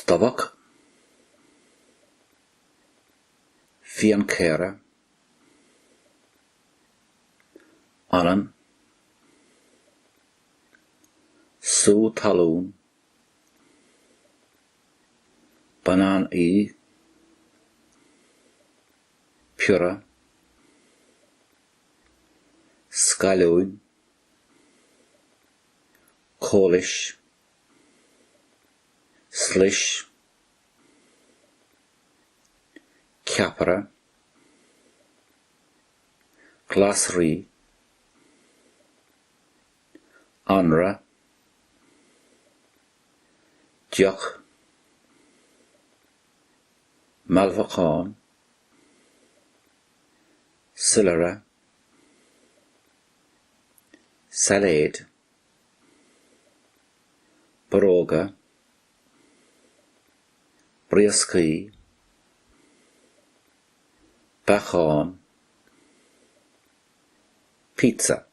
Stobhach, fíonchaora, anann, sú talún, bananaí, piorra, scailliúin, cóilis, slis, ceapaire, glasraí, anraith, deoch, mealbhacán, soilire, sailéad, borróga, brioscaí, beacán, pizza.